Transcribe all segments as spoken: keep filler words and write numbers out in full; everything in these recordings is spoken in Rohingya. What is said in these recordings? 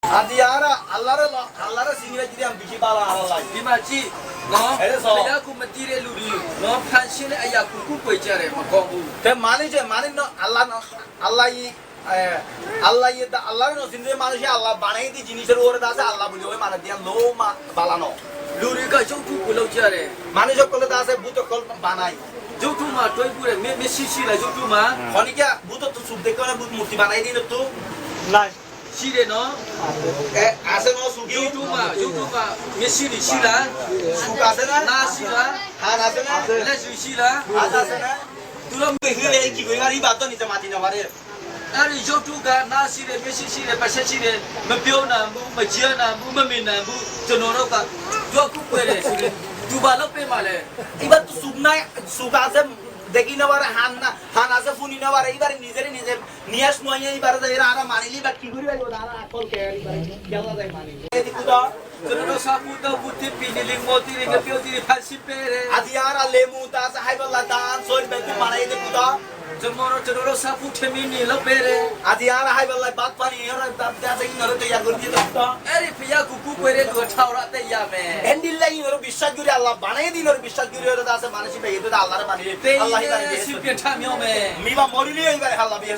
Aijja añára Allaré lo-, Allaré sini faijjí de am beci bála añára lage. Bimaci, no? Ere so. Aya ku matire luri, no, fansine aya ku ku koi care, ma kobu. Te manúic, manúic no, Allah no, Allah i, eh, Allah i da, Allaré no sini de manúic Allah banai di jinisor uore de asé, Allah buli oi mane diyan lo ma bála no. Luri ka sou ku kulau care. Manúic okkole de asé, but okkol banai. Joutu ma, toi pure, me, me sisi la, joutu ma. Honikiya, but to suk dekho na, but murti banai di no to. Nai. Sire no? E, asé no, suk. Yutuma, yutuma, me siri sira. Suk asé na? Na sira. Han asé na? Le sui sira. Han asé na? Turo me hile ki goi gari ba to nite mati no fare. Are yutuma na sire, me si sire, pasa sire, me pio na bu, me jia na bu, me mi na bu, to no ro ka. Yo ku kwere sire. Tuba lo pe male. Iba to suk nai, suk asé, dekí no fare, han na, han asé, funi no fare, iba nizere nize Niyas no aiyé, ibare zaiyóre añára manilé ibare ki gorí faribo, añára akkol ke ar ibare kiyólla zai manilé. Edi kuda. Tonoro sapu da buti pinili moti ringa piyotiri fansi pere. Aijja añára lemu ta asé háibolla dan sóil beggún banai de kuda. Tonoro, tonoro sapu themi nilo pere. Aijja añára háibolla bát fani iñóre da, da asé iñóre toiyar gorí diye de kuda. Eri piya kuku pere duwa thaura te yame. Endilla iñóre biccác gorí Allah banai de iñóre biccác gorí ore da asé manúic iba iye de Allah re mani. Te Allah iye ibare si pethami ome. Miba morile ibare Allah biye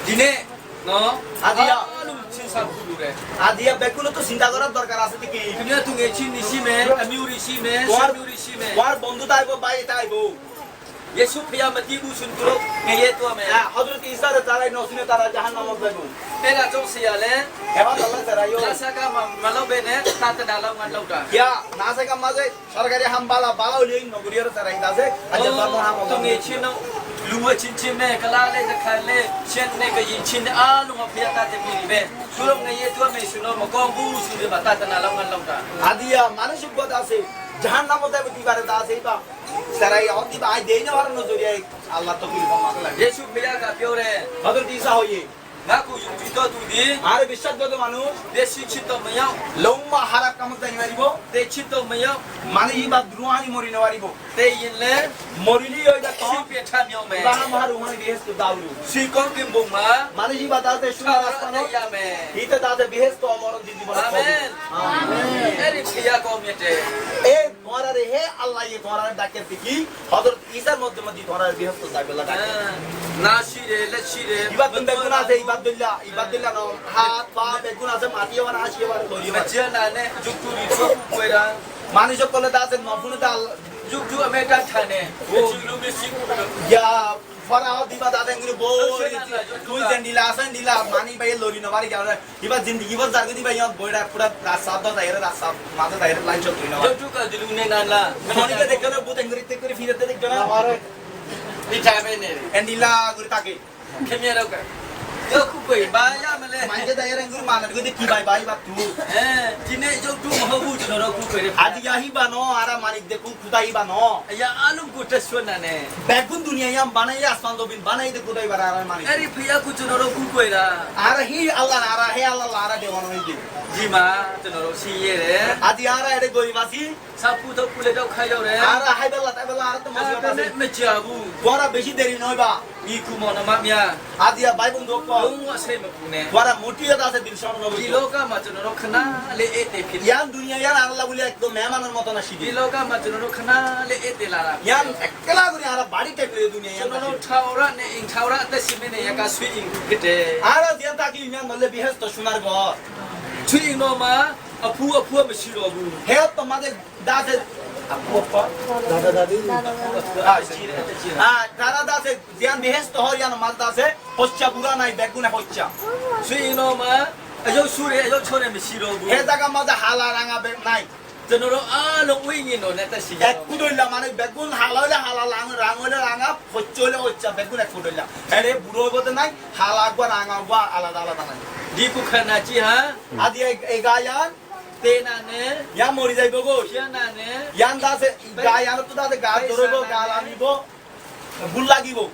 Dine, no? Aijja. Alum cin sab gulure. Aijja beggúnottú sinta gorar dorkar asé de ki? Duniya tunge cin nisi me, ami uri si me, tuáñr, sami uri si me. Tuáñr bondú táibo, bái táibo. Yesu piyamati bu sun turo, ngeye tuame. Ha, Hozrot Isa re tará no sine, tará jahannamot zaibo. Era jong siyale. Ebar Allah tará yo. Nasa ka ma-, malo bene, tate nala ngan lauta. Ya, nasa ka maze Sorkari ham bála, bála óile no gorí ore tará ita asé. Aijja Oh, tor ham tumi óile. Cin no, luwa cin cin ne, kala le, kala le, cin ne, ka yin cin ne, a, luwa piya ta te miri be. Tulung ne ye tuwa me suno, ma kom bu su de ba ta ta na lam ngan lam ta. Aijja manúic uggwá asé, jahannamot zaibo, ibare asé iba. Tará ye hot iba, ai dei na fare no zoriya, Allah to kiri kom mate lage. Yesu piya ka piore. Hozrot Isa hoiye. Naku yumjito tudi. Añáre biccác goijjó manúic. De siccito meyó. Lomba háraf kamot zai no faribo. De cito meyó. Manúic iba duwani mori no faribo. De yinle. Morile ói zatto. Si pethami ome. Iba ham hár ruhani bihesto dauru. Si kom kim buma. Manúic iba dase cúnar asmano. Yame. Ite dase bihesto moron di dibo. Amen. Amen. Eri piya kom ete. E tuáñrare he Allah ye tuáñrare dake de ki. Hozrot Isar modde modde tuáñra bihesto zaibolla dake. Há, na sire, le sire. Ibar tun beggún asé, ibar dóilla, ibar dóilla no, hát, pá, beggún asé, mati ebar, aci ebar, lori ebar. Bacciya nane, jukturi, juku koira. Manúic ókkole de asé, no fune de Allah. Juktu ame tan thane. O. Juktu ame sik. Ya, fara ho diba de asé, enguri boi. Asé na, na, juktu tui na. Zendilla asé, endilla, mani bái lori no fari, Iba zindigi bór zargói de iba iyót boiçá fura rasta dó zaiyóre rasta mazé zaiyóre lain cót gorí no fare. Dóttu ka dulung ne na na. Monike dekó na bút engori tek gorí fire de dekó na. Amare. Ni thaibe ne. Endilla gorí táke. Kemiyá rauka. Yo kúkoi bái amale. Maincé zaiyóre engori manar gorí de ki bái bái ba tu. Hé, tine yo tu moho bút noro kúkoi re. Aijja híba no ara manik de kú Kúda iba no. Ya alum gute suena ne. Beggún duniya iyan banaiye, asman zobin banaiye de kúda iba ara mani. Eri piya kucu noro kúkoira. Ara hí Allah na, ara hé Allah la, ara dewan óiye de. Ji ma, te noro siye re. Aijja ara ere gorib asi. Sapu to kule dau khai dau re. Ara háiballa, táiballa, ara to mosibot asi. Me, me jabu. Tuáñra beci deri no óiba. Iku mona mamiya. Aijja bái bondú ókkol. Lung wa sei ma kune. Tuáñra moti yat asé dil sómon óibo. Dilo ka majonoro khana le ete fil. Iyan duniya iyan Allah buli ekdom mehemanor moton asé de. Dilo ka majonoro khana le ete lara. Iyan ekkela gori ara bari thek óiye duniya iyan. Jonoro thaura ne ing thaura te sime ne yaka sui ing kete. Ara diyan taki iyan nole bihesto sunar gor. Sui ing no ma apu apu ma siro bu. He to made Dase, apu apa? Dada dadi. Ah, cire, cire. Ah, tara dase, ziyan bihesto hor iyan mazé dase, hoicca bura nai, beggune hoicca. Sui ino ma, ejo sure, ejo sore mi siro bu. He zaga mazé hala ranga be-, nai. Tenoro alo uingi no neta siro. Ek kudoilla mane beggun hala oile hala, lang-, rang oile ranga, hoicca oile hoicca, beggun ek kudoilla. Ere buro oibo de nai, hala gua ranga gua alada alada nai. Di ku khana chi ha? Adi e, e gayan, Te nane. Yan mori zaibo goi. Siya nane. Yan dase, ga yan to dase, ga doroibo, ga lamibo. Gul lagibo.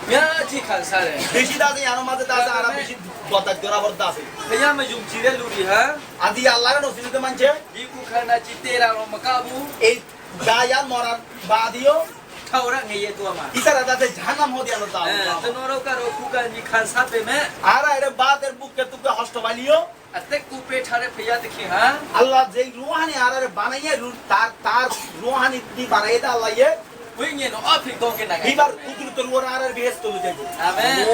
Ya, ji khan sare. Beci dase, yan mazé dase, ara beci bodak dora bor dase. Te ya me jum chire luri, ha? Adi Allah no sinu de manche. Di ku khana chi tera ro makabu. Ei ga yan morar badiyo. Thaura ngeye to ama. Isara dase jahannam hodi Allah ta'ala. Eh, to noro karo ku ga ni khan sa pe me. Ara ere bater bukke tukke hosto baliyo. Atekku pethare peyá dekí, há? Allah zei ruhani añárare banaiyé, ru-, tar, tar ruhani di banaiyé de Allah ye. Uingin o fik donge nagai. Ibar kudrotor uore añárare behestot loi zaibo. Amen.